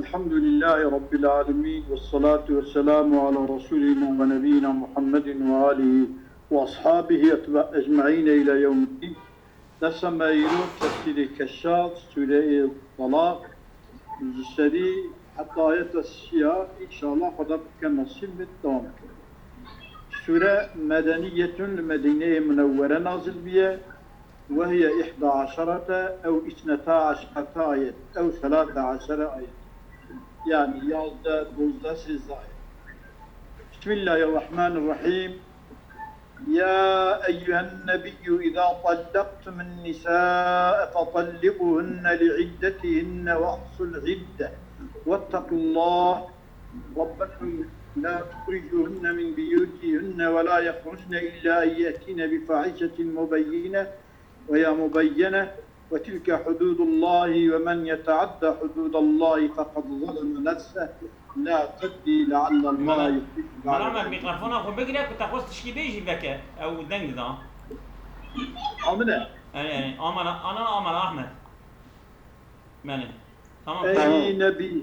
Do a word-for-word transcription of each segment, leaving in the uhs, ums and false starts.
الحمد لله رب العالمين، والصلاة والسلام على رسولنا ونبينا محمد وآله وأصحابه أتباع أجمعين إلى يوم الدين. Dersa me îro tefsîrê Keşşaf, Sûreyê Talaq, ji serî heta ayeta sisiya, înşallah Xweda bike nasîb bit, dewam bikin. Sûre medeniyetun li Medîneyê Munewwere nazil bûye, وهي إحدى عشرة أو اثنتا عشرة آية أو ثلاثة عشر آية. Yani yazdeh, dozdeh, sêzdeh ayet. بسم الله الرحمن الرحيم. يا أيها النبي إذا طلقتم النساء فطلقوهن لعدتهن وأحصوا العدة واتقوا الله ربكم لا تخرجوهن من بيوتهن ولا يخرجن إلا أن يأتين بفاحشة مبينة ويا مبينة وتلك حدود الله ومن يتعد حدود الله فقد ظلم نفسه لا تدري لعل الله يحدث بعد Mela me ذلك. Mîkrofona xwe bigire ku te xwest tişkî bêjî veke. Ew deng da. Amine. Ey, ey, amara, ana, amara Ahmet. Belê. Tamam. Ey Nebî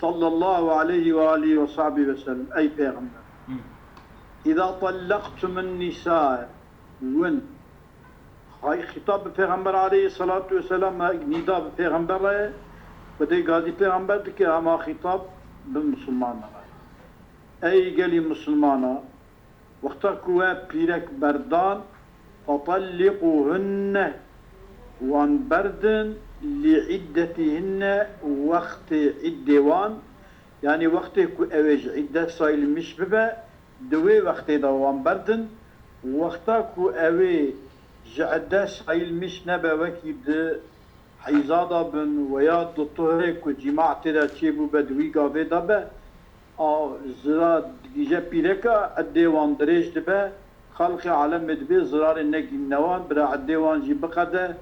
sallallahu aleyhi ve alihi ve sahbihi ve sellem. Ey Pêxember. Hı. Îza tallaqtumun nîsa, win. Hay, xîtab bi Pêxember aleyhissalatu vesselam, nîda bi Pêxember re, Xwedê gazî Pêxember dike, hema xîtab bi misilmanan re. Ey gelî misilmana, wexta ku we pîrek berdan, fetalliquhunne, wan berdin, li iddetihinne, wextê iddê wan, yanî wextê ku ew ê ji idde sayilmiş bibe, di wê wextê de wan berdin, wexta ku ew ê ji idde sayilmiş nebe, wekî di heyza de bin weya di tuhrê ku cîma tê de çêbûbe di wî gavê de be, a zira digihîje pîreka, iddê wan dirêj dibe, xelqê alemê dibê zirarê negihîne wan, bira iddê wan jî biqede.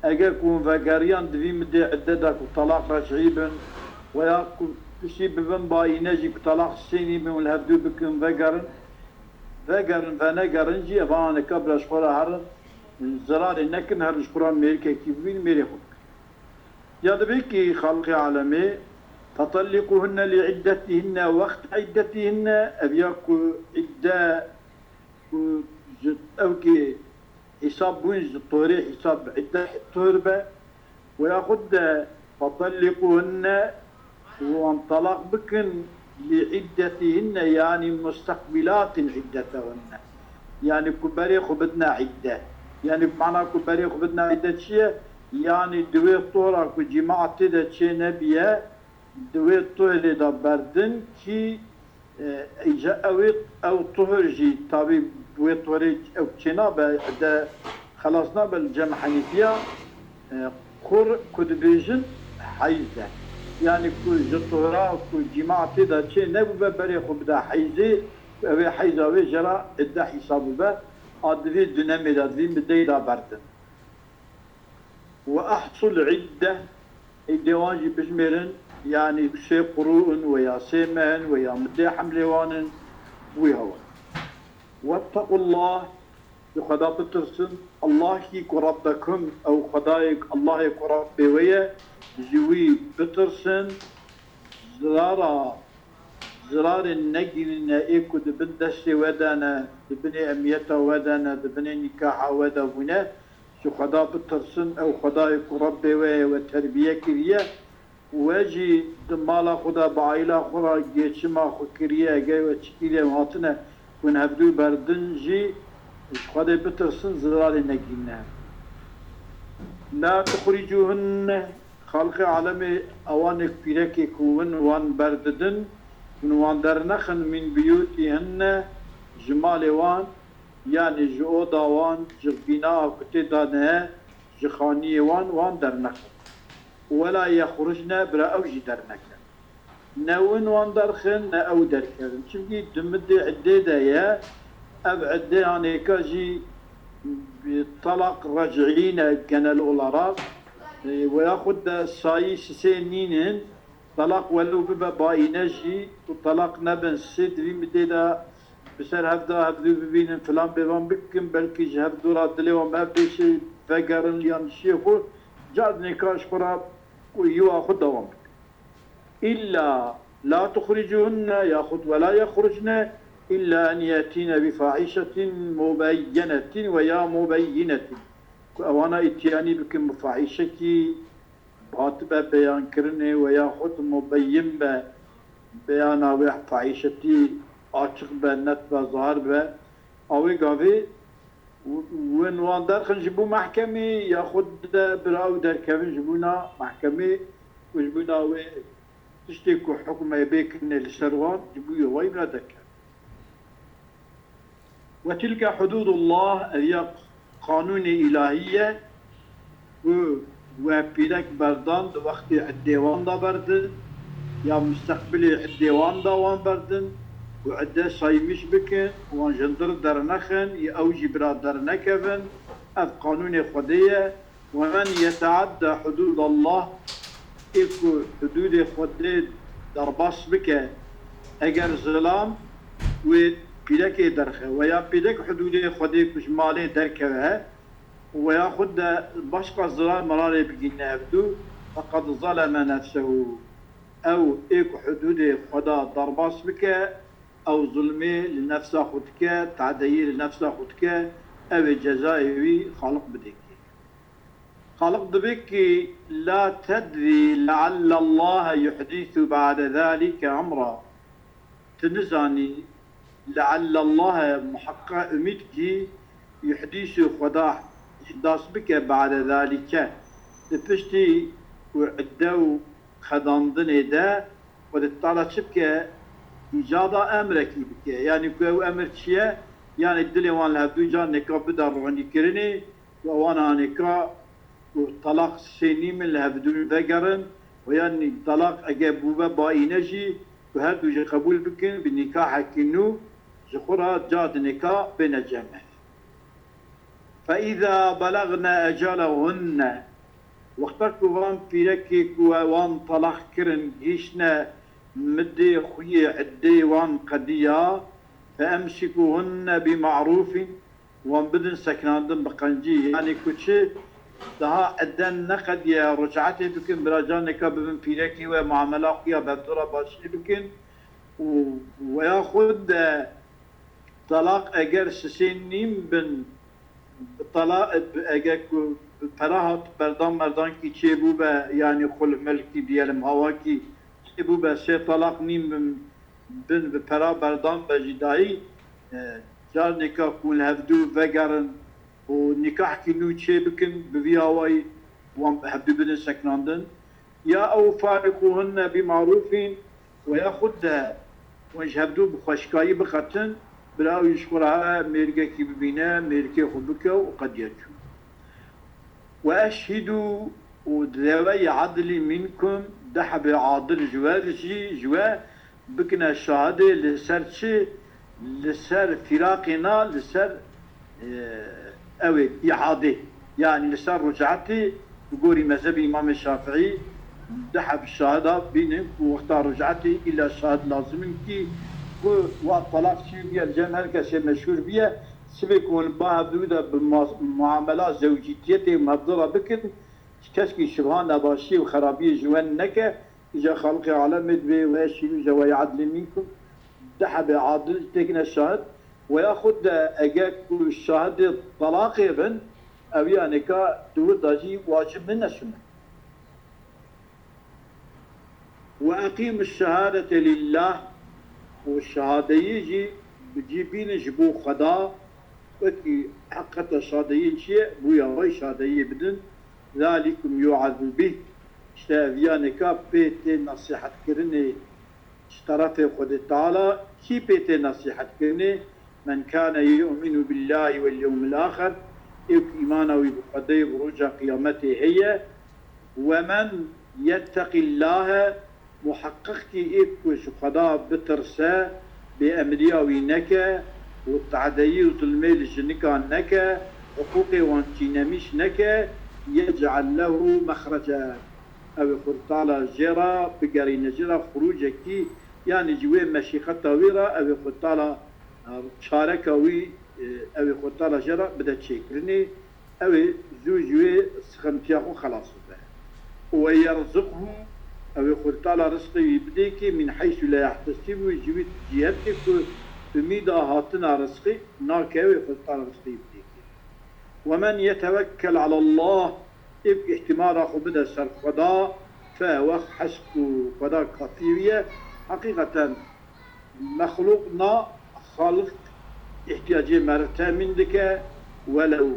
Eger ku hûn vegeriyan di vî midê idde de ku telaq rec'î bin, weya ku piştî bibin bayîne jî ku telaq sênî bin, hûn li hevdû bikin vegerin, vegerin, venegerin jî, ev aneka bira ji xwe re herin, zirarê nekin, herin ji xwe re mêrikekî bibînin, mêrê xwe bikin. Ya divê kî xelqê alemê, fetalliquhunne li iddetihinne, wext iddetihinne, ev ya ku idde, ku ji, ew kî hîsab bûn ji tuhrê, hîsab idde tuhr be, we yaxud de fetalliquhunne, û wan telaq bikin, li iddetihinne, yanî mustekbilatin iddetehunne. Yanî ku berê xwe bidine idde. Yanî mana ku berê xwe bidine idde çi ye? Yanî di wê tora ku cîma tê de çê nebiye, di wê tuhrê de berdin kî, e, îca ew ê, ew tuhr jî tabî bi wê tuhrê ew çê nabe, idde xelas nabe li cem Henîfiya, e, qur ku dibêjin heyz e. Yanî ku ji tuhra ku cîma tê de çê nebûbe berê xwe bide heyzê, ku ew ê heyza wê jê re idde hîsab bibe, a di vî dunemê de, di vî mideyê de berdin. Ve ehsul idde, îdê wan jî bijmêrin, yanî sê qurû in, weya sê meh in, weya midê hemlê wan in, wî hewa. Vettequllah, ji Xweda bitirsin. Allah kî ku Rebbekum, ew Xwedayê, Allahê ku Rebbê we ye, ji wî bitirsin. Zirara, zirarên negihînine ê ku di bin destê we de ne, di binê emiyeta we de ne, di binê nîkaha we de bûne, ji Xweda bitirsin, ew Xwedayê ku Rebbê we ye, we terbiye kiriye, we jî di mala xwe de, bi aîla xwe re geçima xwe kiriye, eger we çi kiriye, em hatine, hûn hevdû berdin jî, ji Xwedê bitirsin, zirarê negihîne. La tuxricûhunne, xelqê alemê ewanê pîrekê ku win wan berdidin, hûn wan dernexin, min biyûtîhinne, ji malê wan, yanî ji oda wan, ji bîna ku tê de ne, ji xaniyê wan, wan dernexin. Wela yexrucne, bira ew jî derneke. Ne win wan derxin, ne ew derkevin. Çimkî di midê iddê de ye, ev iddê anêka jî bi talaq rec'î ne genel olarak. E, we yaxud de sayî sisê nînin, talaq welew bibe bayîne jî, û talaq nebin sê di vî midê de bi ser hev de hevdû bibînin, filan bêvan bikin, belkî ji hevdû re dilê wan bi hev bêşê vegerin yan şiyê xwe, car nêka ji xwe re ku yuwa xwe dewam bikin. إلا لا تخرجوهن yaxud ولا يخرجن إلا أن يأتين بفاحشة مبينة ويا مبينة. Ku ewana îtyanî bikin bi fahîşekî hatibe beyankirinê we yaxud mubeyin be, beyana wê fahîşetî açiq be, net be, zahir be, a wê gavê win wan derxin ji bo mehkemê, yaxud de bira ew derkevin ji bona mehkemê û ji bona wê tiştê ku hukmê bê kirinê li ser wan, ji bo yewayî bira derkevin. وتلك حدود الله, ev ya qanûnê îlahî ye ku we pîrek berdan di wextê iddê wan de berdin, ya musteqbilê iddê wan de wan berdin, ku idde saymiş bikin, wan ji hundir dernexin, ya ew jî bira dernekevin. Ev qanûnê Xwedê ye. ومن يتعد حدود الله, ê ku hudûdê Xwedê derbas bike, eger zilam wê pîrekê derxe, we ya pîrek hudûdê Xwedê ku ji malê derkeve, we ya xwe de başqa zirar mirarê bigîne hevdû, فقد ظلم نفسه. Ew ê ku hudûdê Xweda derbas bike, ew zulmê li nefsa xwe dike, tadeyî li nefsa xwe dike, ew ê cezayê wî Xaliq bidê kê. Xaliq dibê kê, لا تدري لعل الله يحدث بعد ذلك أمرا. Tu nizanî, لعل الله, muheqqa umîd kî, يحدث, Xweda îhdas bike, بعد ذلك, di piştî ku idde û xedandinê de, Xwedê Teala çi bike? Îcada emrekî bike. Yanî ku ew emir çi ye? Yanî dilê wan li hevdû carinêka bide ronîkirinê, û ewana nîka ku telaq sê nîm in li hevdû vegerin, û yanî telaq ege bûbe bayîne jî, ku her du jî qebûl bikin, bi nîkahekî nû ji xwe re car di nîka bêne cem hev. فإذا بلغن أجلهن, wexta ku van pîrekê ku we wan telaq kirin gihîştine midê xwe yê iddeyê wan qediya, فأمسكوهن بمعروف, wan bidin sekinandin bi qencî. Yanî ku çi daha idde neqediye, ricatê bikin, bira carinêka bibin pîrekî we, muamela xwe ya bi hevdû re başiyê bikin û weya xwe de telaq eger sisê nîm bin, bi tela-, eger ku bi pera hat berdan merdankî çêbûbe, yanî xulh milkî diyelim hawakî çêbûbe, sê telaq nîm bin, bin bi pera berdan be jî dayî, e, carinêka ku hûn li hevdû vegerin û nîkahkî nû çê bikin, bi vî awayî wan bi hevdû bidin sekinandin. Ya ew فارقوهن بمعروف, we ya xwe de hûn ji hevdû bi xweşikayî biqetin, bira ew ji xwe re mêrgekî bibîne, mêrikê xwe bike û qediya çû. وأشهدوا, û ذوي عدل منكم, deh hebê adil ji we jî, ji we bikine şahidê li ser çi? Li ser fîraqê na, li ser, e, ew ê, îadê. Yanî li ser ricatê, bi gorî mezhebê Îmamê Şafiî, du heb şahida bînin ku wexta ricatê îlla şahid lazim in kî ku wa telaq çi bûye, li cem her kesê meşhûr bûye, sibê ku hûn ba hevdû de bi ma-, muamela zewcîtiyetê û hevdû re bikin, keskî şibha nebaşî û xerabiyê ji we neke, îca Xaliqê alemê dibê, وأشهدوا ذوي عدل منكم, du hebê adil têkine şahid, weya xwe de eger ku şahidê telaqê bin, ew ya nîka di wir de jî wacib ne, ne sunet. وأقيموا الشهادة لله, û şahadeyê jî bi cî bînin ji bo Xweda, wekî heqeta şadeyê çi ye, bûya wê şadeyê bidin. ذلكم يوعظ به. Îşte ev ya nîka pê tê nesîhetkirinê ji terefê Xwedê Teala. Kî pê tê nesîhetkirinê? من كان يؤمن بالله واليوم الآخر, ê ku îmana wî bi Xwedê, bi roja qiyametê heye. ومن يتق الله, muheqqiq kî ê ku ji Xweda bitirse, bêemriya wî neke û tadeyî û zulmê li jinikan neke, hiqûqê wan çînemîş neke, يجعل له مخرجا, ew ê Xwedê Teala jê re bigerîne, jê re xurûcekî, yanî ji wê meşîqeta wî re ew ê Xwedê Teala, e, çareka wî, e, ew ê Xwedê Teala jê re bide çêkirinê. Ew ê zû ji wê sixintiya xwe xelas bibe. ويرزقه, Ew ê Xwedê Teala rizqê wî bidê kê, min heysu la yehtesib, wî ji wî cî hebkê ku umîda hatina rizqê nake, ew ê Xwedê Teala rizqê wî bidê kê. Ve men yetewekkel alallah, ê ku îhtimala xwe bide ser Xweda, fe huwe hasbuh, Xweda kafiyê wî ye. Heqîqeten mexlûq na, Xaliq îhtiyacê me re temîn dike, welew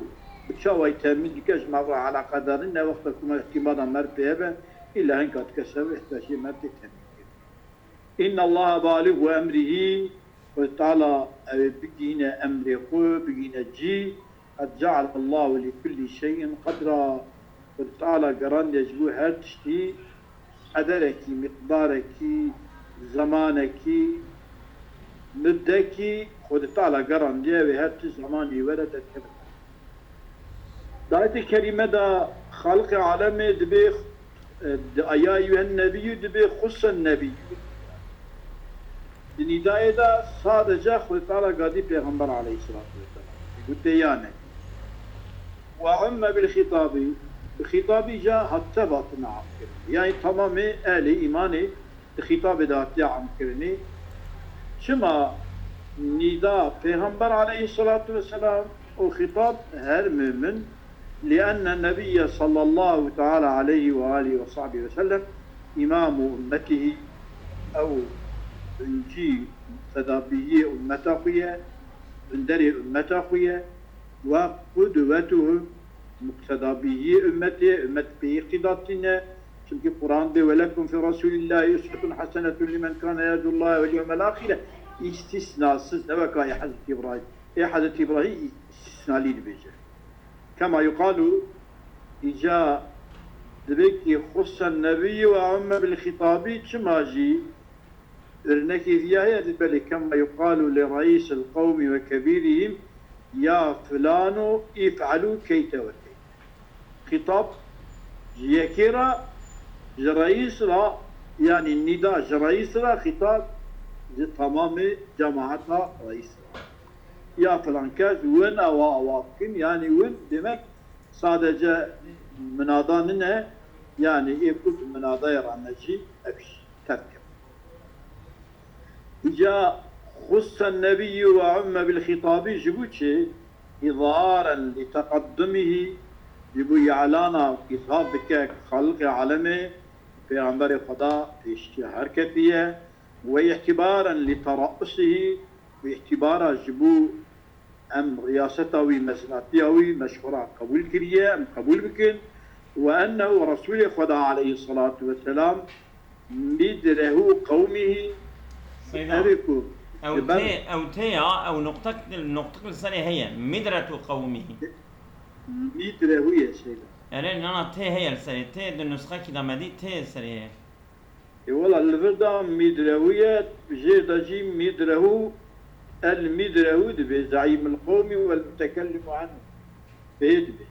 bi çawayî temîn dike, ji me re eleqedar nîne, wexta ku me îhtîmala me re pê hebe, îlla hinka dike ser îhtiyacê me tê temîn kirin. Înnallahe balîgu emrihî, Xwedê Teala ew ê bigihîne emrê xwe, bigihîne cî, Qed cealallahu li kullî şeyin qedra, Xwedê Teala gerandiye ji bo her tiştî qederekî, miqdarekî, zemanekî, middekî, Xwedê Teala gerandiye wê her tişt zemanî were derkeve. Di ayetê kerîme de Xaliqê alemê dibê, e, di ya eyyuhen nebiyyû dibê xussen nebiyyû. Di nîdayê de sadece Xwedê Teala gadî Pêxember aleyhisselatu vesselam. Gote ya nebî. Ve umme bil xîtabî, bi xîtabî jî hatiye hatin amkirin. Yani tamamê ehlê îmanê di xîtabê de hatiye amkirinê. Çima nîda Pêxember aleyhisselatu vesselam û xîtab her mumin, لأن النبي صلى الله تعالى عليه وآله وصحبه وسلم إمام أمته، ew bincî muqtedabiyê ummeta xwe ye, binderê ummeta xwe ye, وقدوتهم، muqtedabiyê ummetê, ummet pê îqtîda tîne, çimkî Quran dê ولكم في رسول الله أسوة حسنة لمن كان يرجو الله واليوم الآخر، îstîsnasiz, ne weka yê Hezretî Îbrahîm. Ê Hezretî Îbrahîm îstîsnalî dibêje. Kema yuqalu, îca dibê ki xussen nebî ve umme bil xîtabî, çima jî örnekê viya heye, dibelê kema yuqalu li reîsil qewmî ve kebîrihîm ya filano îf'elû keyte ve keyte. Xîtab ji yekê re, ji reîs re, yanî nîda ji reîs re, xîtab ji tamamê cemaeta reîs re. Ya filan kes, win ewa ewa bikin, yanî win demek sadece minada nine, yanî ê ku di minadayê re ne jî ev jî terk kir. Îca xussen nebî ve umme bil xîtabî ji bo çi? Îzharen li teqeddumihî, ji bo îlana, îzhar dike Xaliqê alemê, Pêxemberê Xweda pêşiya her kesî ye, ve îtîbaren li terausihî, û îtîbara ji bo em riyaseta wî, mezinatiya wî me ji xwe re qebûl kiriye, em qebûl bikin. Ve ennehu Resûlê Xweda aleyhisselatu vesselam, midrehu qewmihî, Seyda, ev ê ku ew ji ber tê, ew tê ya, ew nuqtek, nuqtek li serê heye. Midretu qewmihî. Midrehu ye Seyda. Erê, nana tê heye li serê. Tê di nusxekî de me dî tê li serê heye. Ê wela li vir de midrehu ye, jêr de jî midrehu, el midrehu dibê, zeîmil qewmî wel mutekellimu anhu. Pê dibê.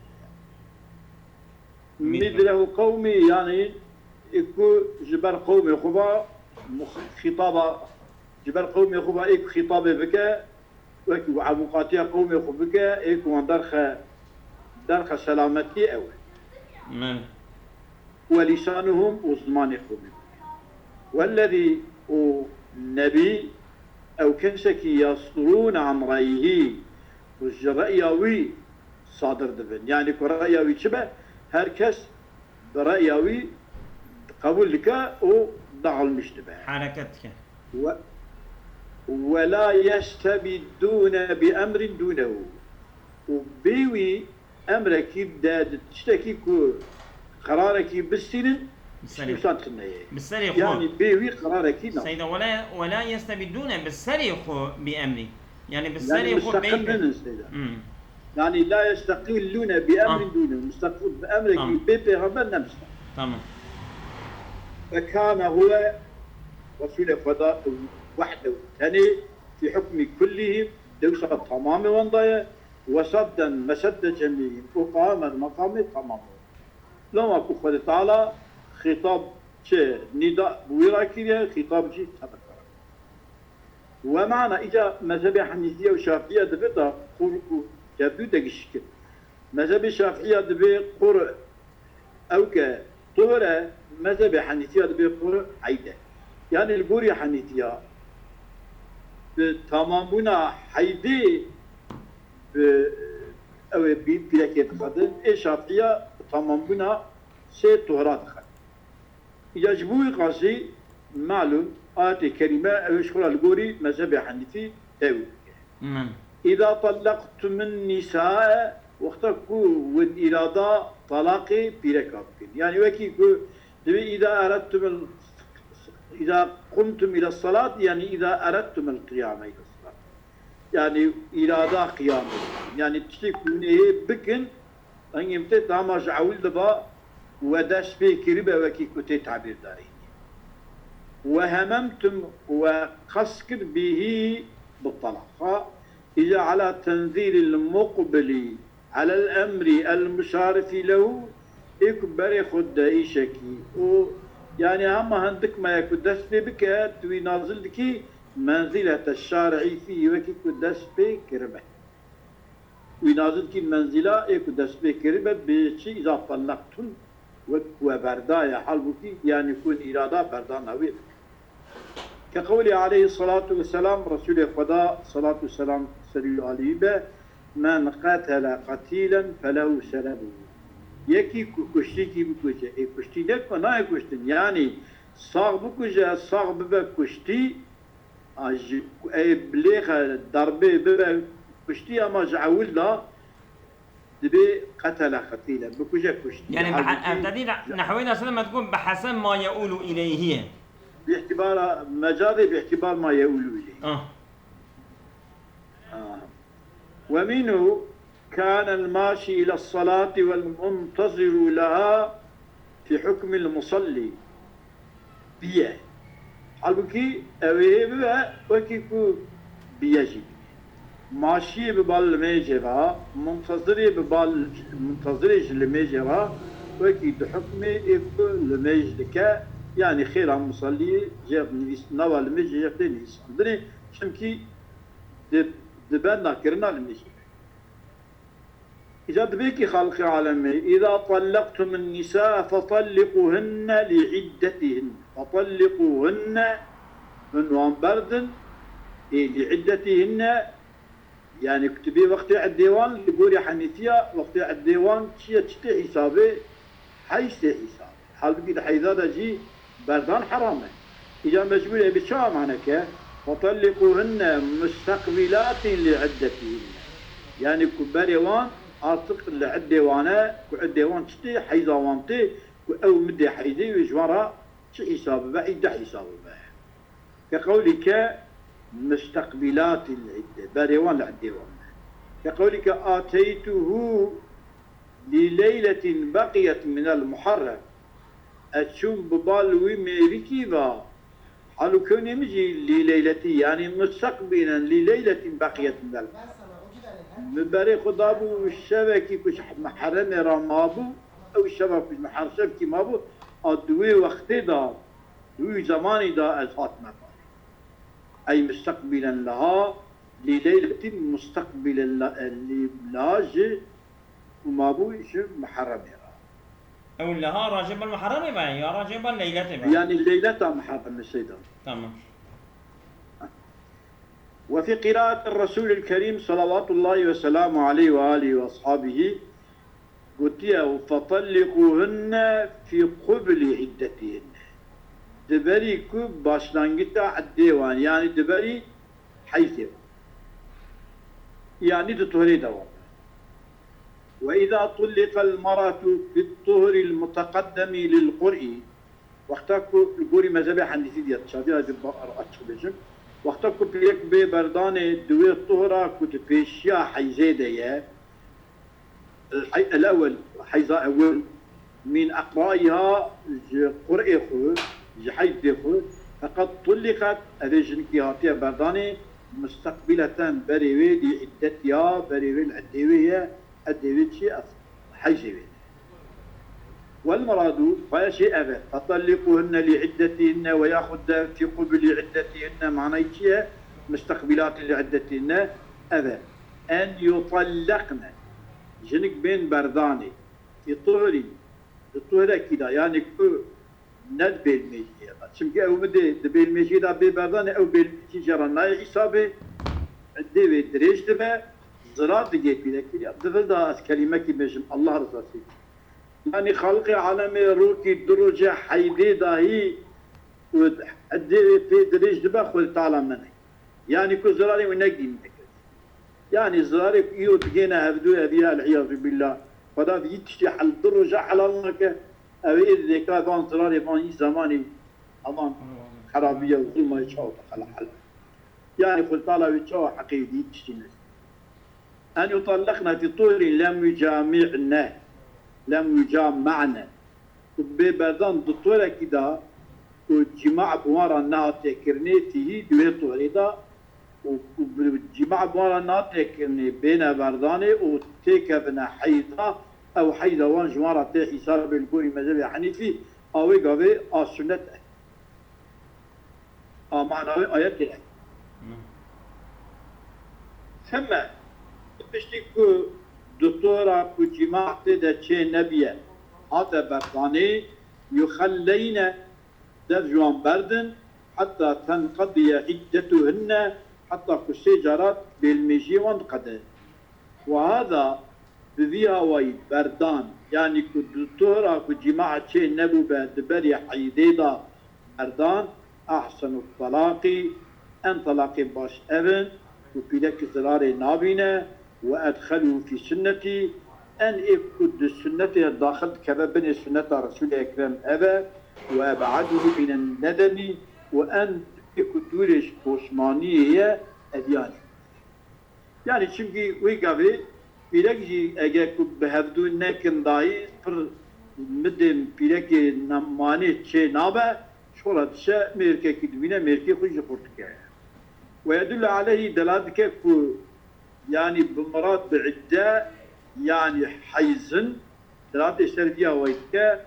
Midrehu. Midrehu qewmî, yanî ê ku ji ber qewmê xwe ve mux-, xîtaba, ji ber qewmê xwe ve ê ku xîtabê bike, wekî ku avûkatiya qewmê xwe bike, ê ku wan derxe, derxe selametiyê ew e. Min. Welîsanuhum û zimanê qewmê. Wellezî û nebî ew kesekî yasdurûne an reyhî, ku ji reya wî sadir dibin. Yanî ku reya wî çi be, her kes bi reya wî qebûl dike û dagilmiş dibe. Hereket dike. We, we la yestebidûne bi emrin dûnehu. Û bê wî emrekî de, di tiştekî ku qerarekî bistînin, Bi serê, îşte wisa tune ye. Bi serê xwe. Yanî bê wî qerarekî ne. Seyda, wela, wela yestebidûne bi serê xwe bi emrî. Yanî bi Yanî serê xwe müstakil bê. Ninin Seyda. Hmm. Yanî la yestaqillûne bi emrin Tamam. Dûne. Müstakil bi emrekî Tamam. Bê pêxember ne müstakil. Tamam. Fekâne huve Resûlê Xweda wehdehu tenê fî hukmî kullihîm, dewsa tamamê wan daye, wesadden mesedde cemîhîm û qame meqamê tamamê wan. Loma ku Xwedê Teala xîtab çi nîda bi wî re kiriye, xîtab jî tevekara. We mana îca mezhebê Henîfiye û Şafiye dibe da qur û kevdû degişî kir. Mezhebê Şafiya dibê qur ew ke tuhur e, Mezhebê Henîfiya dibê ku heyde. Yanî li gorî Henîfiya bi tamambûna heydê bi ew ê bî pîrekê dixedin. Ê Şafiya bi tamambûna sê tuhra dixedin. Ya ji bo wî qasî malûm ayetê kerîme ew ê ji xwe re li gorî mezhebê Henîfî tewil bike. Min. Îza tellaqtumun nîsae, wexta ku win îrada talaqê pîreka bikin. Yanî wekî ku dibê îza eredtumul, îza qumtum île salat, yanî îza eredtumul qiyame île salat. Yanî îrada qiyamê. Yanî tiştê ku hûn ê bikin, hingê min tê dama ji ewil diba we dest pê kiribe wekî ku tê tabîr darînî. We hememtum we qest kir bihî bi telaq. Ha, îca ala tenzîlil muqbilî alel emrî el muşarifî lehu, ê ku berê xwe de îşekî û, yanî hema hindik me ye ku dest pê bike, tu wî nazil dikî menzîlete şarî fî, wekî ku dest pê kiribe. Wî nazil kî menzîla ê ku dest pê kiribe, bê çi îza tellaqtum, wek ku we berdaye, halbûkî, yanî ku win îrada berdana wê bike. Ke qewlê aleyhî salatu ve selam, Resûlê Xweda, salatu selam serî û alî wî be, "Men qetele qetîlen felehu selebuhu." Yekî ku kuştîkî bikuje, ê kuştî ne ku nayê kuştin, yanî sax bikuje, sax bibe kuştî, a ji, ê bilêxe darbê bibe kuştî, ama ji ewil de dibê qetele qetîle, bikuje kuştî. Yani, halbuki ev tedî nehwê de sene me digot bi heseb ma yeûlu ileyhiye. Bi îhtibara mecazê, bi îhtibar ma yeûlu ileyhi. Ah. Ah. Ve minhu kânel maşî ile salati vel muntaziru leha fi hukmil musalli. Biye. Halbûkî ew ê bibe wekî ku biye jî bibe. Maşiyê bi bal limêjê ve, muntezirê bi bal, muntezirê ji limêjê ve, wekî di hukmê ê ku limêj dike, yanî xêra musalliyê jê nivîs-, nava limêjê jê tê nivîsandinê, çimkî di, di benda kirina limêjê. Îca dibê kî xalqê alemê, "Îza tellaqtumun nîsaa fetelliquhunne li iddetihinne." Fetelliquhunne, min wan berdin, ê li iddetihinne, yanî ku dibê wextê iddê wan, li gorî Henîfiya, wextê iddê wan çi ye, çi tê hîsabê, heyz tê hîsabê. Halbûkî di heyza de jî berdan heram e. Îca mecbûr e bi çawa mane ke, "Fetelliquhunne musteqbîlatin li iddetihinne." Yanî ku berê wan artık li iddê wan e, ku iddê wan çi tê, heyza wan tê, ku ew midê heyzê wê ji wan re çi hîsab bibe, îdde hîsab bibe. Ke qewlî ke musteqbîlatin li idde, berê wan li iddê wan e. Ke qewlî ke ateytuhu li leyletin beqiyet minel muharrem. Ez çûm bi bal wî mêrikî ve, hal û kewnê min jî lî leyletî, yanî musteqbîlen lî leyletîn beqiyet minel muharrem. Min berê xwe dabû şevekî ku ji Muharremê re mabû, ew şeva ku ji Muharrem şevkî mabû, a di wê wextê de, di wî zemanî de ez hatime balê. Ey musteqbîlen leha, lî leyletîn musteqbîlen le-, lî leha ji û mabû ji Muharremê re. Ew leha racê ber Muharremê be ya racê ber leyletê be? Yanî leyleta Muharremê seyda. Tamam. Ve fî qîraati Resûlil Kerîm, salavatullahi ve selamu aleyh ve alihi ve ashabihi, gotiye, "Fetelliquhunne fî qubli iddetihinne." Di berî ku başlangîta iddê wan, yanî di berî heyzê wan. Yanî di tuhrê de wan. "Ve îza tulliqel mar'atu fit tuhril muteqeddemi lil qur'i." Wexta ku li gorî mezhebê Henîfî diye, Şafî re ba-, açiq bêjim. Wexta ku pîrek bê berdanê di wê tuhra ku di pêşiya heyzê de ye, el-, hey-, el-ewel, heyza ewel, min eqraiha, ji qur'ê xwe, ji heydê xwe, feqet tulliqet, ev ê jinikî hatiye berdanê, musteqbîleten, berê wê dî iddetiya, berê wê li iddê wê ye, iddê wê çi ye? Ev heyzê wê. Wel muradu, xwaya jê ev e. Fetalliquhunne li iddetihinne ve yaxud de fî qubuli iddetihinne manayî çi ye? Musteqbîlatin li iddetihinne ev e. En yutallaqne. Jinik bên berdanê. Fî tuhrin. Di tuhrekî de, yanî ku ne di bêlmêjiyê de. Çimkî ew bidê di bêlmêjiyê de bê berdanê, ew bêlmêjî jê re nayê hîsabê, dê wê dirêj dibe, zirar digê pîrekî. Di vir de ez kelîmekî bêjim, Allah rizasî. Yanî Xaliqê alemê rokî du roje heydê dahî û dê wê pê dirêj dibe, Xwedê Teala min e. Yanî ku zirarê wî negînîne kes. Yanî zirarê ku îro digêne hevdû, ev ya el-îyazû bîllah. Xweda vî tiştî hel-, du roja helal nake. Ew ê dêka van zirarê van î zemanî, aman xerabiya û zulma çawa bixele hel. Yanî Xwedê Teala wê çawa heqê wî dî tiştî nest. En yutalliqne fî tuhurin lem yucami'ne, lem yucami'ne. Û bê berdan di tuhurekî de ku cîma bi wan re nehatiye kirinê, tîhî di wê tuherî de û, û bi cîma bi wan re nehatiye kirinê, bêne berdanê û têkevine heyda, ew heyda wan ji wan re tê hîsabê li gorî mezhebê Henîfî, a wê gavê a sunnet e. A mana wê ayetê ye. Thime, piştî ku dutora ku cîma tê de çê nebiye, hate berdanê, yuxelleyne, dev ji wan berdin, heta tenqediye îddetuhinne, heta ku sê cara bêlmêjiyê wan diqede. Û hada bi vî awayî berdan, yanî ku dutora ku cîmaa çê nebûbe di berî heydê de berdan, ehsenu telaqî, en telaqê baş ev in ku pîrek zirarê nabîne, we edxelû fî sunnetî, en ê ku di sunnetê daxil dikeve binê sunneta Resûlê Ekrem ev e, we eb'edûhû mînen nedemî, û en ê ku dûrê ji poşmaniyê ye, ev yan e. Yanî çimkî wê gavê pîrek jî eger ku bi hevdû nekin dayî, pir midê pîrekê ne-, manê çê nabe, ji xwe re diçe mêrkekî dibîne, mêrkê xwe jî xurt dike. Ve yedullu aleyhî, delalet dike ku yanî bi mirad bi idde, yanî heyzin, Diratê ser viya wê dike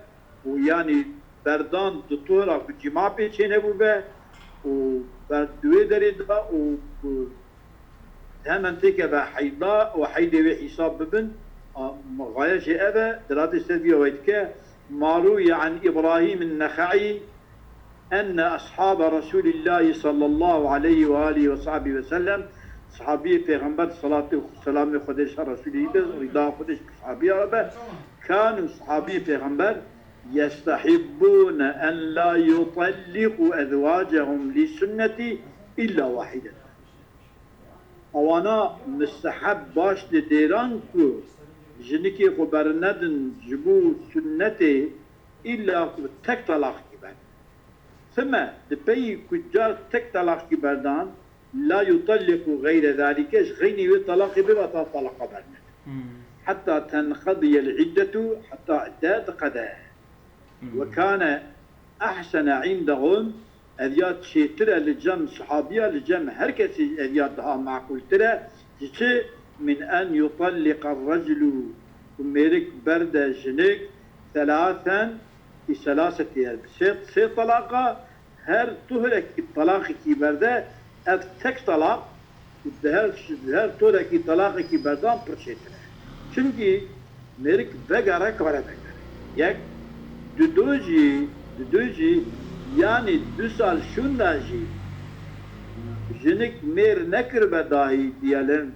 û yanî berdan di tora ku cîma pê çênebûbe û ber di wê derê de û ku hemen têkeve heyda û heydê wê hîsab bibin, a, xaye jê ev e, diratê ser viya wê dike, ma rûye an Îbrahîm en-Nexeî, enne ashabe Resûlîllahî sallallahu aleyhi ve alîhi ve sahbî ve sellem, sahabiyê Pêxember, salatê û selamê Xwedê ji ser Resûlî be, rîda Xwedê ji sahabiya re be, kanu, sahabiyê Pêxember, yestehibbûne en la yutalliqû ezwacehum li sunnetî illa wahîdeten. Ewana misteheb baş didêran ku jinikê xwe bernedin ji bo sunnetê, îlla ku tek telaqkî berdin. Thime, di peyî ku car tek telaqkî berdan, la yutalliqu geyre zalike, ji xeynî wê telaqê bê, heta teleqa bernedin. Heta tenqediyel iddetu, heta idde diqede. Ve kane ehsene indehum, ev ya çêtir e li cem sahabiya, li cem her kesî ev ya daha maqûltir e. Ji çi? Min en yutalliqa reclu, ku mêrik berde jinik, selasen, bi selaseti yer. Bi sê, sê talaqa, her tuhurekî talaqekî berde, ev tek talaq, di her, di her tuhurekî talaqekî berdan pir çêtir e. Çimkî mêrik vegere kare vegere. Yek, dido jî, dido jî, yanî du sal şûnda jî jinik mêr nekiribe dahî diyelim.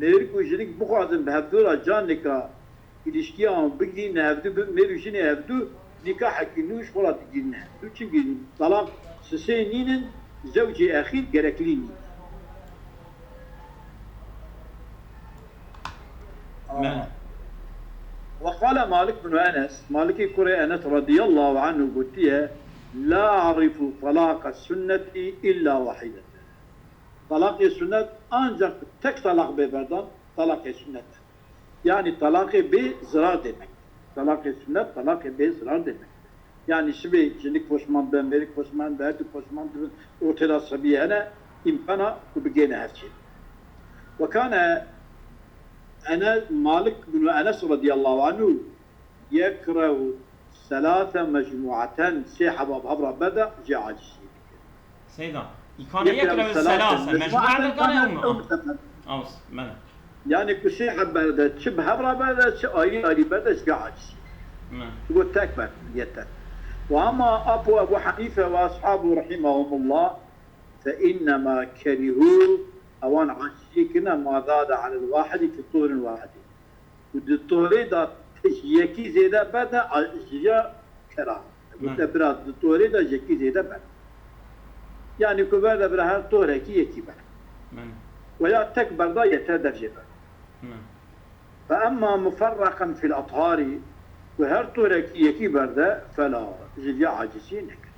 Mêrik û jinik bixwazin bi hevdû re can nika îlişkiya wan bigihîne hevdû, bi mêr û jinê hevdû nîkahekî nû ji xwe re digihîne hevdû. Çimkî talaq sisê nînin, zewcê exîr gereklî nînin. Me- Ve qale Malik bin Enes, Malikê kurê Enes radiyallahu anhu gotiye, la arifu talaqa sunneti illa wahideten. Talaqê sunnet ancak tek talaq bê berdan, talaqê sunnet e. Yanî talaqê bê zirar demek. Talaqê sunnet, talaqê bê zirar demek. Yanî sibê jinik poşman be, mêrik poşman be, her du poşman dibin, ortê de sebî hene, îmkana ku bigêne hev çê. Ve kane Ene-, Malik bin Enes radiyallahu anhu yekrehu selate mecmuaten, sê heba bi hev re berde, jê acizî dike. Seyda, îkane yekrehu selate, mecmua de kane ew me. Aws, men. Yani ku sê heb berde, çi bi hev re berde, çi ayrı ayrı berde, ji vê acizî. Me. Çi got tek ber, yeter. Ve ama apo Ebu Hanife ve ashabu rahimahumullah, fe innema kerihu, ewan aciziyê kirine, ma zade alel wahidi fi tuhurin wahidi. Û di torê de yekî zêde berde, a-, jiya kera. Gote bira di torê de yekî zêde berde. Yani ku berde bira her torekî yekî berde. Ve ya tek berda yeter dev jê berde. Fe emma muferraqen fil athari, ku her torekî yekî berde, fela, jiya acizî nekir.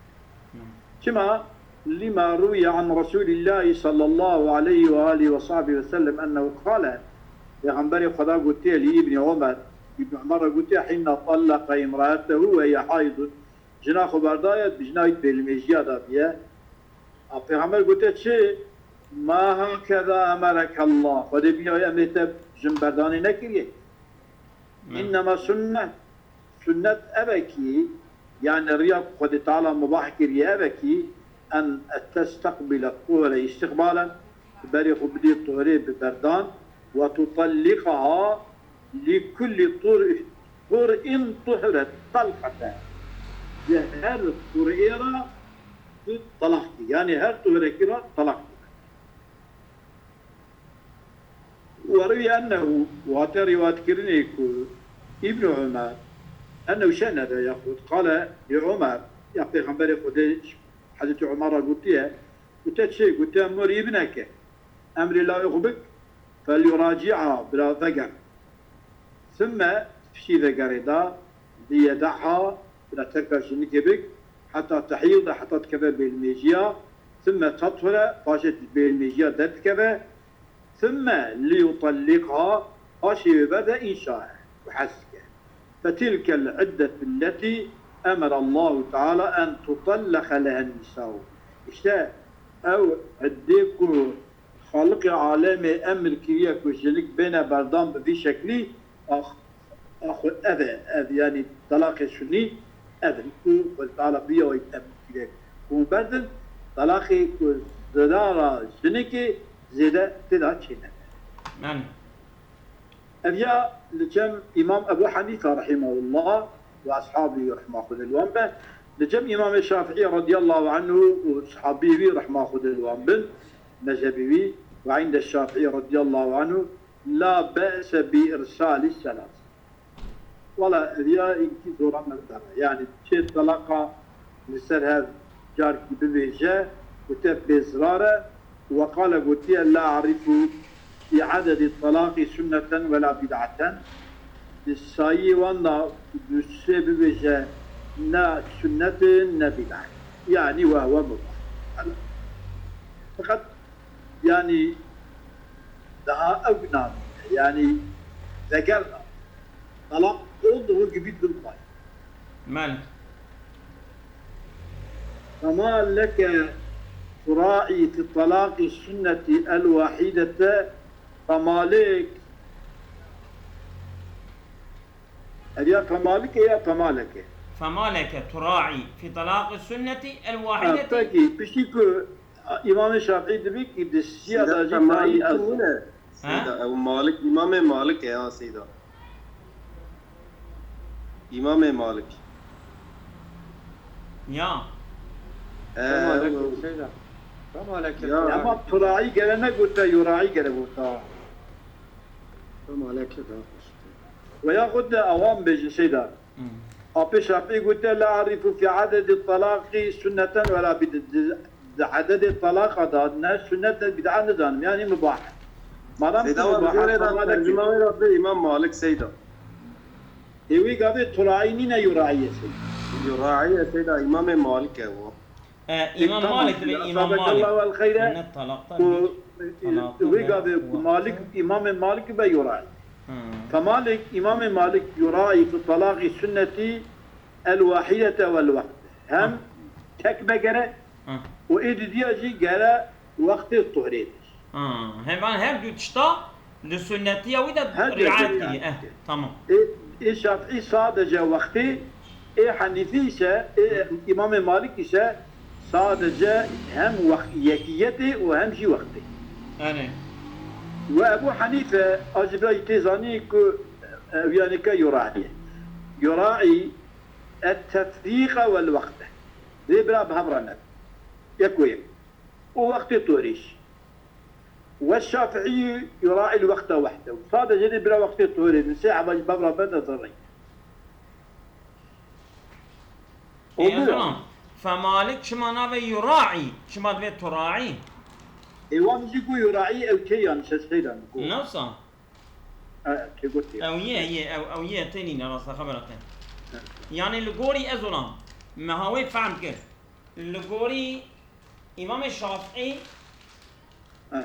Çima? Lima ruwiye an Resulillahi sallallahu aleyhi ve alihi ve sahbihi ve sellem ennehu kale, Pêxemberê Xweda gotiye li Îbnî Omer, Îbnî Omer re gotiye, hîna tallaka imraetehu ve hiye haidun, jina xwe berdaye, bi jina wî bêlmêjiya dabiye. A Pêxember gotiye çi? Ma hakeza emerekallah, Xwedê bîya emrê te jin berdanê nekiriye. Înnema sunne, sunnet ev e kî, yani riya ku Xwedê Teala mubah kiriye ev e kî, en testeqbile tuhre îstiqbalen, berê xwe bidê tuhrê bi berdan, ve tutallikaha li kulli tur-, tur'in tuhre talqete. Ji her tur'ê re tu talaq kî. Yani her tuhrekî re talaq kî. Ve ruwiye ennehu, wate rîwayetkirinê ku Îbn Omer, ennehu şe'ne de yaxud qale li Omer, ya Pêxemberê Xwedê Hezretî Omer re gotiye, gote çi? Gote mur îbneke, emrê lawê xwe bik, felyuraci'a, bila veger. Thumma, piştî vegerê de, liyeda'ha, bila terka jinikê bik, heta tehîde, heta dikeve bêlmêjiya, thumma tathura, paşê bêlmêjiya derdikeve, thumma liyutalliqha, paşê wê berde in şa'e, ku hez dike. Fetilkel iddetu lletî emere Allahu Teala en tutalleqe lehen nisa'u. Îşte ew iddê ku Xaliqê alemê emir kiriye ku jinik bêne berdan bi vî şeklî, ax-, axwe ev e, ev, yanî talaqê sunî ev e ku Xwedê Teala bi yawayî emir kiriye ku hûn berdin, talaqê ku zirara jinikê zêde tê de çênebe. Yanî. Ev ya li cem Îmam Ebu Hanife rahimahullah û ashabî rahma Xwedê li wan be, li cem Îmamê Şafîî radiyallahu anhu û ashabî wî rahma Xwedê li wan bin, mezhebî wî, ve inde Şafîî radiyallahu anhu la be'se bi irsalî selas. Wala ev ya înkî zora me dane. Yanî çê talaqa li ser hev carkî bibêje, gote bê zirar e, û weqale gotiye, la arifu fi adedi talaqî sunneten wela bid'aten. Di sayî wan da dusê bibêje, ne sunnet e, ne bid'at. Yanî we we mubah. Feqet, yanî, daha ew namîne, yanî vegerna. Talaq oldu, o gibi durmay. Malik. Fema leke tura'i fi talaqi sünneti el wahidete, femalik. Ev ya femalike ya femaleke. Femaleke tura'i fi talaqi sünneti el wahideti. Peki, piştî ku Îmamê Şafîî dibî ki di siya de jî tayî ez. Seyda, ew Malik, Îmamê Malik e ya Seyda. Îmamê Malik. Ya. He, Malik, ew, Seyda. Malik, ya. Ama turaî gere ne gote, yuraî gere gote. Malik da. Ve yaxud de awam bêjin Seyda. Apê Şafîî gote, "La arifu fi adedi talaqi sunneten ve la bid-, di, di adedê talaqa da ne sunnet ne bid'a nizanim, yani mubah." Madem ku mubah, tercüma wê re bi Îmam Malik Seyda. Ê wî gavê turaî nîne, yuraî ye Seyda. Yuraî ye Seyda, Îmamê Malik e o. E, Îmam Malik ve Îmam Malik. Esabekallahu el xeyre. Net talakta. Ku, e, wê gavê ku Malik, Îmamê Malik be yuraî. Fe Malik, Îmamê Malik yuraî fi talaqî sünnetî el wahidete vel waqte. Hem tek be gere û ê didiya jî gere wextê tuhrê de. Ha, heman her du tişta li sunnetiya wî de riayet kiriye. Eh, tamam. Ê, ê Şafîî sadece wextê, ê Henîfî ise, ê Îmamê Malik ise sadece hem wext-, yekiyetê û hem jî wextê. Ene. Ve Ebu Henîfe, a ji vê jî tê zanî ku, e, ew yanî ke yuraî ye. Yuraî التفريق والوقت. Dê bira bi hev re ne. Yek û yek. Û wextê torî jî. والشافعي يراعي الوقت وحده. Sadece dê bira wextê torê. Nisê eva ji bev re berde zerrey. Ê, ez zanim. Fe Malik çima navê yuraî? Çima divê turaî? Ê, wan jî ku yuraî ew tê yan şeşteydan ku. Newsa? E, tê gotî. Ew yê, yê, ew, ew yê tê nîne rasta xebera te. Evet. Yani li gorî ez ona me hawê fehm kir. Li gorî Îmamê Şafîî,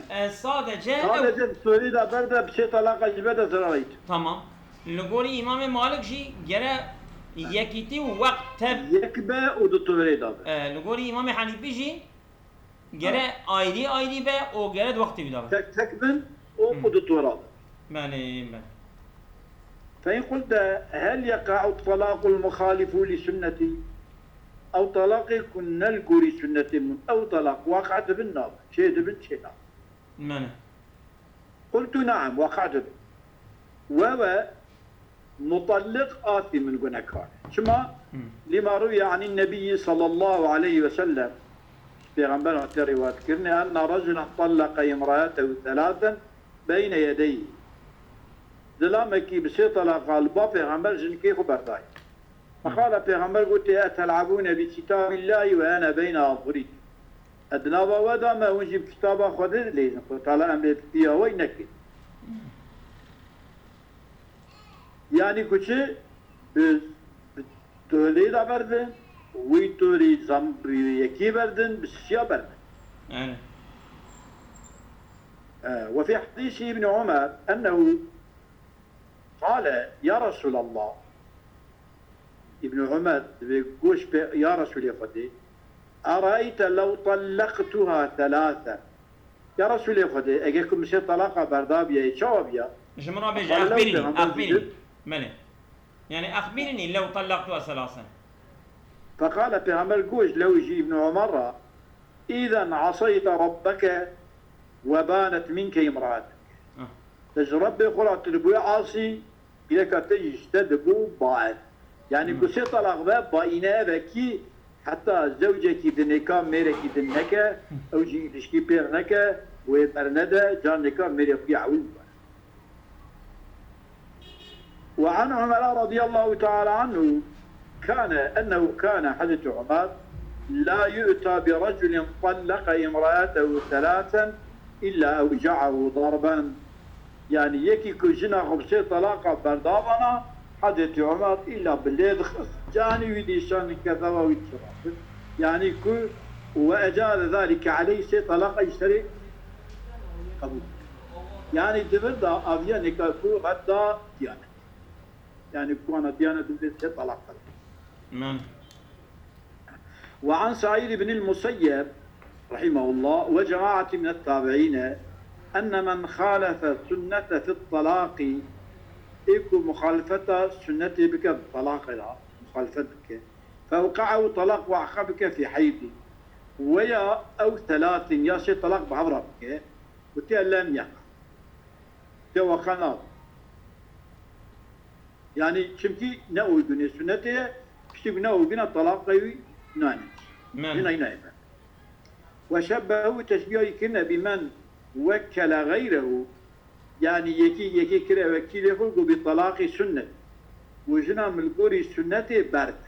e, sadece ew. Sadece bi torî de berde bi sê talaqa ji be de zirarît. Tamam. Li gorî Îmamê Malik jî gere yekîtî û wext tev. Yek be û di torê de be. E, li gorî Îmamê Henîfî jî gere ayrî ayrî be û gere di wextê wî de be. Tek tek bin û, hmm, û di tora be. Belê, belê. فإن قلت هل يقع الطلاق المخالف لسنتي؟ Ew talaqê ku ne li gorî sunnetê min, ew talaq waqe dibin nabin, çê dibin çê nabin. Mene. قلت نعم، waqe dibin. Wewe mutalliq asî min gunekar. Çima? Hmm. لما روي عن النبي صلى الله عليه وسلم. Pêxember hatiye rîwayet kirine, أن رجلا طلق امرأته ثلاثا بين يديه. Zilamekî bi sê talaqa li ba pêxember jinikê xwe berdaye. Feqale pêxember gotê, "Etel'abûne bi kitâbillâhi ve ene beyne azhurîkum." Ez di nava we de me, hûn jî bi kitaba Xwedê dileyzin. Xwedê Teala emrê piya we nekin. Yani ku çi? Bi, bi torê de berdin, wî torî zam-, bi yekî berdin, bi sisiya berdin. Yani. E, ve fî hadîsî Îbni Umer ennehu qale, ya Resûlallah, Îbn Umer divê goş pê, ya Resûlê Xwedê, "Eraeyte lew tallaqtuha thelâthen." Ya Resûlê Xwedê, eger ku min sê talaqa berdabiyayê, çawa biya? Ji min re bêje, Qale lew, axbîrnî, pêxember axbîrnî. Dîtir. Belê. Yani, axbîrnî lew tallaqtuha thelâthen. Feqale pêxember goş lew jî Îbn Umer re, "Îzen aseyte rabbeke ve banet minke imraatek." Ah. Te ji Rebbê xwe re tu dibûyî asî, Gireka te jî ji te dibû baet. Yanî ku sê talaq be, baîne ev e kî heta zewcekî di nêka mêrekî din neke, ew jî îlişkî pêr neke, wê bernede, carnêka mêrê xwe yê ewil bibare. Ve an Umera radiyallahu teala anhu kane, ennehu kane, Hezretî Umer, la yu'ta bi reculin tallaka imraatehu thelâthen illa evca'ahu darben. Yanî yekî ku jina xwe bi sê talaqa berdabana, Hezretî Umer îla bi lê dixist, canî wî dîşan, kezeba wî dişirandin. Yanî ku, ve ecaze zalike aleyh, sê talaqa ji serê qebûl. Yanî di vir de aviya nêka ku redda diyanet. Yanî ku ana diyanet divê sê talaq qebûl. Min. وعن سعيد بن المسيب رحمه الله وجماعة من التابعين أن من خالف السنة في الطلاق، ê ku muxalifeta sunnetê bike bi talaqê re, muxalifet bike, فأوقعه طلاق، waqe bike في حيض، weya ew thelâthin ya sê talaq bi hev re bike, gotê lem yeqa. Te waqe nabe. Yanî çimkî ne uygun e, sunnetê ye, piştî ku ne uygun e, talaqê wî nayne. Mem. Jina wî nayê. Ve şebbehu, teşbîha wî kirine bi men wekkele geyrehu, yanî yekî, yekî kire wekîlê xwe, got bi talaqî sunnet. Û jina min li gorî sunnetê berde.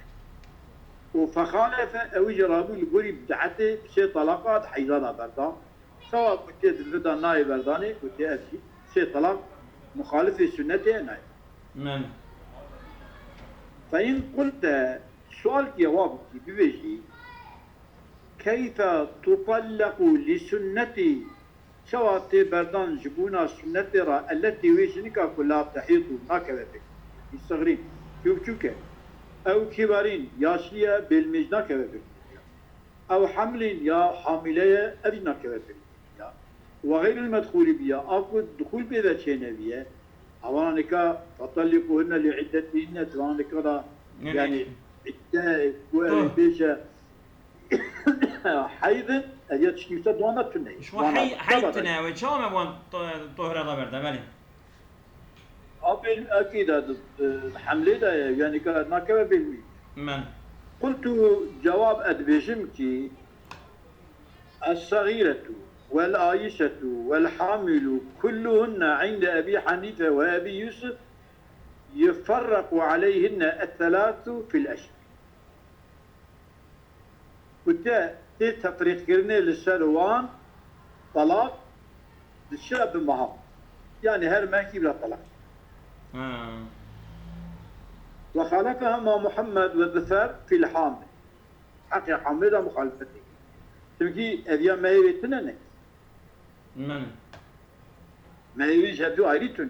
Û fexalefe, ew jî rabû li gorî bid'etê, sê talaqa di heyza de berda. Çawa ku tê di vir de nayê berdanê, ku tê ev jî sê talaq muxalifê sunnetê ye, nayê. Mem. Fe in qulte, sual kiye wa bikî, bibêjî, keyfe tutallequ li sunnetî, çawa tê berdan ji bona sunnetê re, elletî wê jinika ku la tehîdu, nakeve pêk, îsixrîn, çûk çûk e, ew kîberîn, yaşlî ye, bêlmêj, nakeve pêk. Ew hemlîn ya hamîle ye, ev jî nakeve pêk ya. Ve xeyril medxûlî biya, a ku dixûl pê ve çênebiye, ewana nika fetalliquhunne li iddetihinne, di wana nika da, yanî, idde, ku ew bêje, heyd in, ev ya tiştî wisa di wan de tune ye. Ji wan hey-, heyd tune, wê çawa me wan to-, tohre da berde, belê. A bêl-, ekî de, di, di hemlê de ye, yanî ka nakeve bêlmî. Men. قلت، cewab, ez dibêjim kî الصغيرة والآيسة والحامل كلهن عند أبي حنيفة وأبي يوسف يفرق عليهن الثلاث في الأشهر. Ku te tê tefrîqkirinê li ser wan, telaq diçe bi mehan. Yani her mehkî bira telaq. Ha. وخالفهما محمد وزفر في الحامل. Heqê hamilê de muxalifetê. Çimkî ev ya meyê wê tune ne. Men. Meyê wê ji hevdû ayrî tune.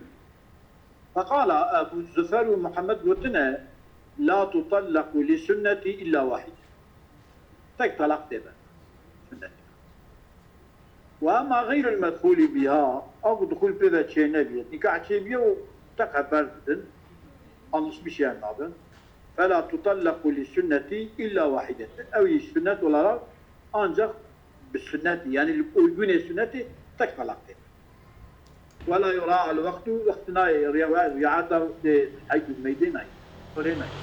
فقال أبو زفر û Muhammed gotine, لا تطلق للسنة إلا واحدة. Tek talaq tê be. Sunnet. وأما غير المدخول بها, ew ku dixûl pê ve çênebiye, nîkah çêbiye û teqe berdidin, alışmışiyan nabin. فلا تطلق للسنة إلا واحدة. Ew yî sunnet olarak ancak bi sunnetî, yani li uygunê sunnetê tek talaq tê. ولا يراعى الوقت, wext nayê, riya-, riayeta wextê heyd û meydê nayê. Xwedê nayê.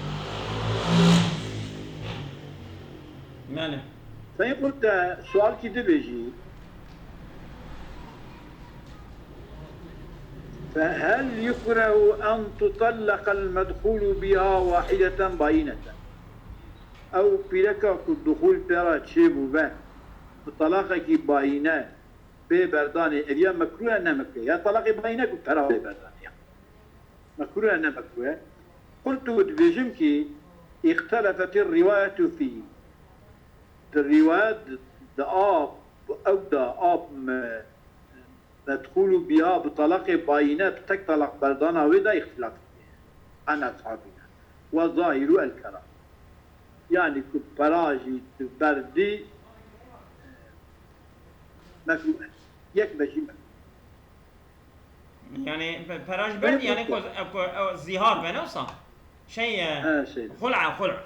Belê. Sayın Kurt, e, sual ki dibêjî, فهل يكره أن تطلق المدخول بها واحدة باينة؟ Ew pîreka ku duxûl pê re çêbûbe, bi talaqekî bayîne bê berdanê, ev ya mekruh e, ne mekruh? Ya talaqê bayîne ku pera bê berdanê ya. Mekruh e, ne mekruh e? قلت, dibêjim kî, اختلفت الرواية فيه. Di rîwayet di a ew de a me-, medxûl û biha bi talaqê bayîne, bi tek talaq berdana wê de îxtilaf kiriye. An eshabîne. والظاهر الكراهة. Yani ku pera jî tu berdî, e, mekruh e. Yek be jî mekruh. Yani pe-, pera ji berdî, yani ku, ku, ku zîhar be, ne wisa? Şey, e, He, şey. Xul'a, xul'a.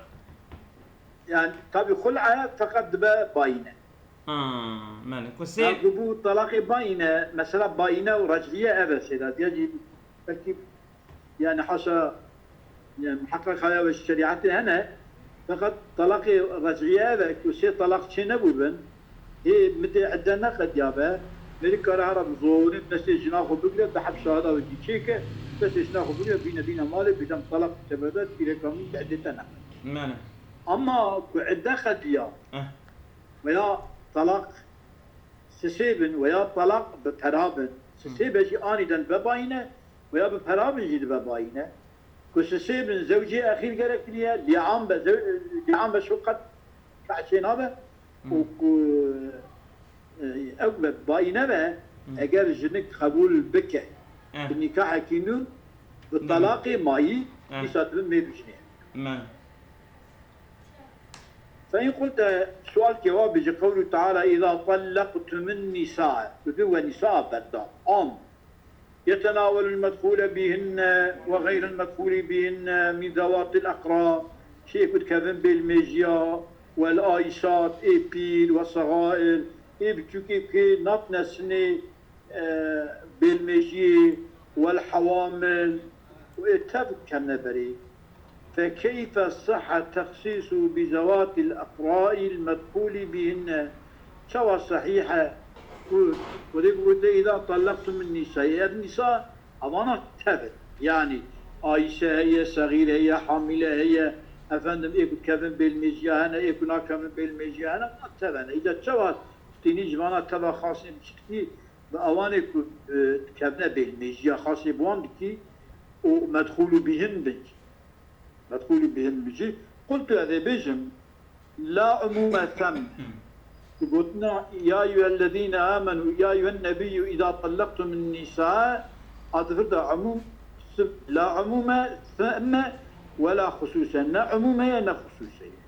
Yani tabi xul'a feqet dibe bayîne. Ha, men. Ku sê... Yani ku bu talaqê bayîne, mesela bayîne û rec'iye ev e sêda. Diye jî belkî yani haşa, yani muhakkak haya ve şeriatê hene. Feqet talaqê rec'iye ev e ku sê talaq çê nebûbin. Hê midê idde neqediyabe. Mêrik kare hera bi zorî destê jina xwe bigire, bi heb şahida wekî çêke, destê jina xwe bigire, bîne bîne malê, bîdem talaq tebede, pîreka min bi idê te neqediya. Men. Ama ku idde qediya, Eh. veya talaq sisê bin, veya talaq bi pera bin. Sisê be jî anîden vebayîne, veya bi pera bin jî divebayîne. Ku sisê bin zewcê exîr gerekiriye, lî'an be, zew-, lî'an be şo qet kehçê nabe. Û ku, e, ew be bayîne be, eger jinik qebûl bike, Eh. bi nîkahekî nû, bi Hı. talaqê mayî, Eh. dîsa dibin mêr û jinê. Men. فإن قلت, sual ke wa bêje, قوله تعالى: إذا طلقتم النساء. Bi vê we nîsa berda. Am. يتناول المدخول بهن وغير المدخول بهن من ذوات الأقراء. Şê ku dikevin bêlmêjiya, والآيسات, ê pîr, والصغائر, ê biçûkê ku natine sinê, e, bêlmêjiyê, والحوامل, û ê tev kevne berê. فكيف صح التخصيص بذوات الأقراء المدخول بهن؟ Çawa sehîh e ku Xwedê gote, إذا طلقتم النساء. Ev nîsa, evana tev in. Yani ayse heye, sexîr heye, hamîle heye, efendim, ê ku dikevin bêlmêjiya hene, ê ku nakevin bêlmêjiya hene, evana tev in. Îca çawa tînî ji vana teva xasê biçîtkî bi ewanê ku, e, dikevine bêlmêjiya xasê bi wan dikî û medxûl û bîhin bin jî. Medxûl û bîhin bin jî. قلت, ez ê bêjim, لا عموم ثم. Ku gotina, يا أيها الذين آمنوا، يا أيها النبي إذا طلقتم النساء, a di vir de umûm, sim-, لا عموم ثم ولا خصوص. Ne umûm heye, ne xusûs heye.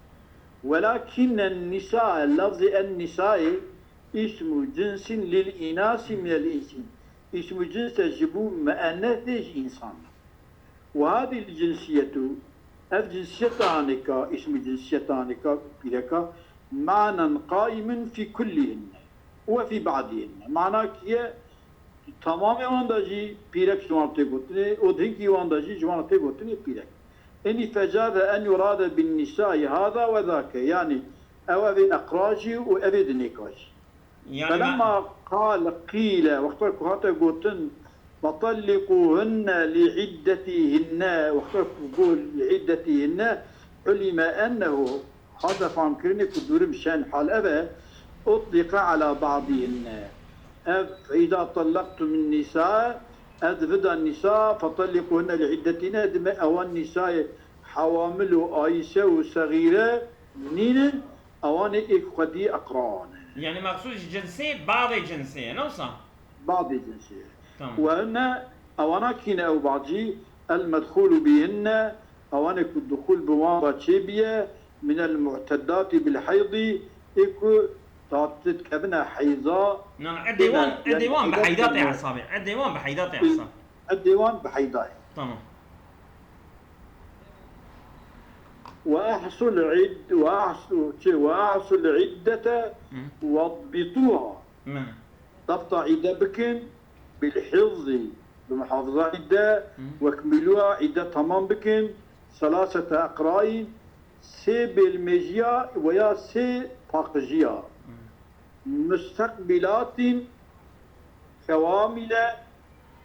ولكن النساء, lafzê النساء اسم جنس للإناث من الإنس. Îsmû cins e ji bo muennesê ji însan. وهذه الجنسية, ev cinsiyeta hanêka, îsmû cinsiyeta hanêka, pîreka, معنى قائم في كلهن وفي بعضهن. Mana kiye, tamamê wan de jî pîrek ji wan tê gotinê û di hinkî wan de jî ji wan tê gotinê pîrek. Enî fecaze en yurade bin nisai hada ve zake. Yanî ew evê eqra jî û evê dinêka jî. Yanî me- Felemma qal qîle, wexta ku hate gotin, fetalliquhunne li iddetihînne, wexta ku got li iddetihînne, ulime ennehu, hate famkirinê ku durum şen hal ev e, utlîqe ala ba'dihînne. Ev, fe îza tellaqtum nisa, ez vida nisa, fetalliquhunne li iddetihînne, dime ewan nisayê hewamil û ayîse û sexîre nînin, ewanê êk xwedî eqran e. Yanî mexsûs ji cinsê, bavê cinsê ye, ne wisa? Bavê cinsê ye. Tamam. Û hene, ewana kî ne ew bacî, el medxûlu bîhinne, ewanê ku dixûl bi wan re çêbiye, minel mu'teddatî bil heydî, ê ku tat dikevine heyza. Na, na, edê wan, edê wan bi heyda tê hesabê. Edê wan bi heyda tê hesab. Edê wan bi heyda ye. Tamam. Ve ahsul id-, ve ahsu-, çi, ve ahsul iddete Hı. ve dbituha. Hı. Dabta îde bikin, bil hifzî, bi muhafaza îde, Hı. Ve kmilûha, îde tamam bikin, selasete eqraîn, sê bêlmêjiya veya sê paqijiya. Hı. Musteqbîlatîn kewamîle,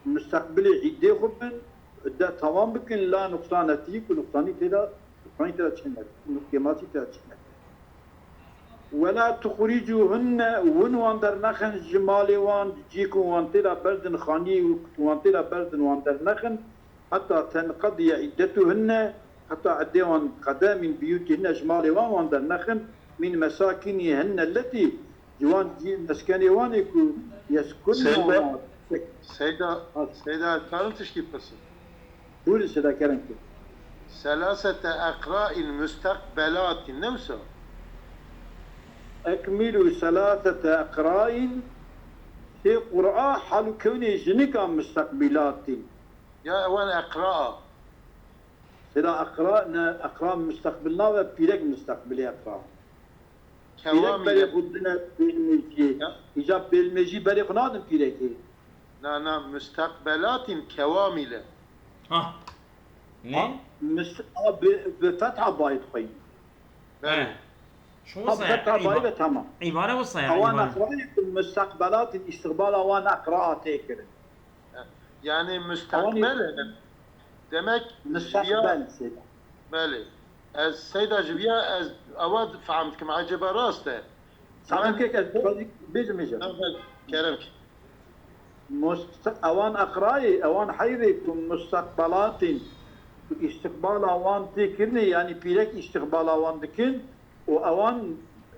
musteqbilê îdê xwe bin, îde tamam bikin, la nuqsane fî, ku nuqsanî tê de, nuqsanî tê de çênebe, kêmasî tê de çênebe. Wela tuxricûhunne, win wan dernexin ji malê wan, cî ku wan tê de berdin xaniyê, ku wan tê de berdin wan dernexin, heta tenqediye îddetuhunne, heta edê wan qede min biyûtihunne, ji malê wan wan dernexin, min mesakînihunne letî, ji wan cî-, meskenê wan ê ku yeskunna Seyda, Seyda, Seyda, ez karim tiştî pirsim? Bûrî Seyda, kerem kir. Selasete eqrain musteqbelatin, ne wisa? Ekmilû selasete eqrain, sê qur'a hal û kewnê jinika musteqbîlatin. Ya ewan eqra a. Seyda eqra, ne, eqra musteqbil nabe, pîrek musteqbilê eqra. Pîrek Kewamî berê de. Xwe dine bêlmêjiyê. Ya. Îca bêlmêjî berê xwe nadin pîrekê. Na, na, musteqbelatin kewamîle. Ha. Ne? Ha, mis-, a, bi, bi fetha bayê dixweyî. Belê. He. Şu Ha, wisa bi fetha bayê îba-, ve tamam. Îbare wisa ya, Ewan îbare. Eqrayê ku musteqbelatin îstiqbala wan eqra a tê kirin. Yani Ewanî müstakbel, demek Musteqbel, Seyda. Belê. Ez Seyda ji viya ez ewa fehm dikim, eceba rast e. Samet kek ez bêjim, bêjim. Ha, belê. Kerem ki. Must-, ewan eqrayê, ewan heyrê ku musteqbelatên, ku îstiqbala wan tê kirinê, yanî pîrek îstiqbala wan dikin û ewan,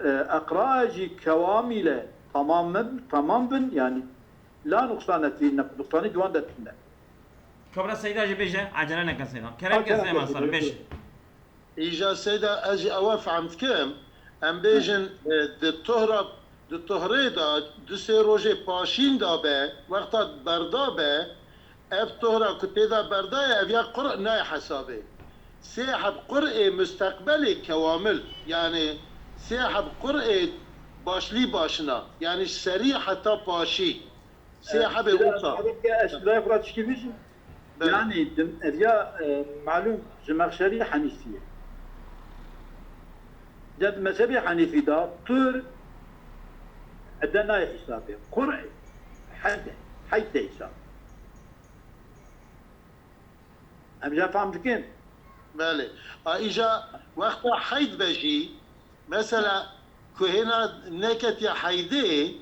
e, eqra jî kewamîle tamam bin, tamam bin, yanî La nuqsane fî, ne, nuqsanî di wan de tune. Kabra Seyda jî bêje, ecele neke Seyda. Kerem ke Seyda Masar, bêje. Îja Seyda, ez jî ewa fehm dikim. Em bêjin, e, di tohra, di tohrê de, du sê rojê paşîn de be, wexta berda be, ev tohra ku tê de berda ye, ev ya qur nayê hesabê. Sê heb qur'ê musteqbelê kewamil, yani sê heb qur'ê başlî başina, yani ji serî heta paşî. Sê hebê wisa. Samet ke ez birayê xwe re tişkî bêjim. Belê. Yanî dim-, ev ya, e, malûm Zemexşerî Henîfî ye. Ya di mezhebê Henîfî de tur ede nayê hîsabê. Qur hed e. Heyd de hîsab. Em jî fam dikin. Belê. A îja wexta heyd be jî, mesela ku hêna neketiye heydê,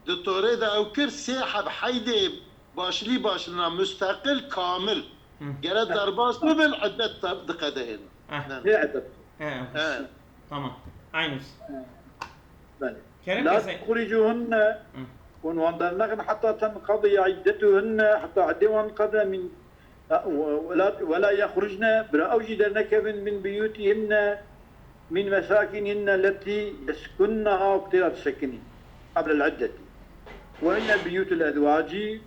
di torê de ew kir sê heb heydê başlî başlina musteqil kamil. Hı. Gere derbas bibin, iddet diqedehêne. Heh. Ne. Hê iddet. He, He. Tamam. Aynus. Belê. Kerem La kesê. Tuxricûhunne, Hı. hûn wan dernexin heta tenqediye iddetuhunne, heta edê wan qede min, e, we-, wela, wela yexrucne, bira ew jî dernekevin min biyûtîhinne, min mesakînhinne letî yeskunneha, ku tê de disekinî, qeblel iddetî. Ve inne biyûtul ezwacî,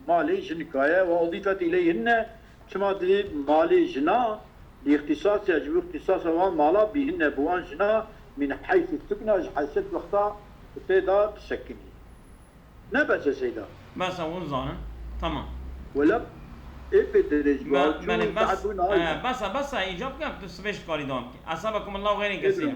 malê jinika ye, ve udîfet ileyhinne, Çima divê malê jina, bi îxtîsas ya ji bo îxtîsasa wan mala bîhinne bi wan jina, min heysu sukna, ji heyset wexta ku tê de disekinî. Ne bes e Seyda. Bes e, hûn zanin. Tamam. Wela, Ê pê dirêj bû. Me- Ew çû belê, bes, saet bû nahêle. e, besa, besa, îcab ke tu sibê ji karî dam ki. Esabekum Allah û xeyrên kesîr.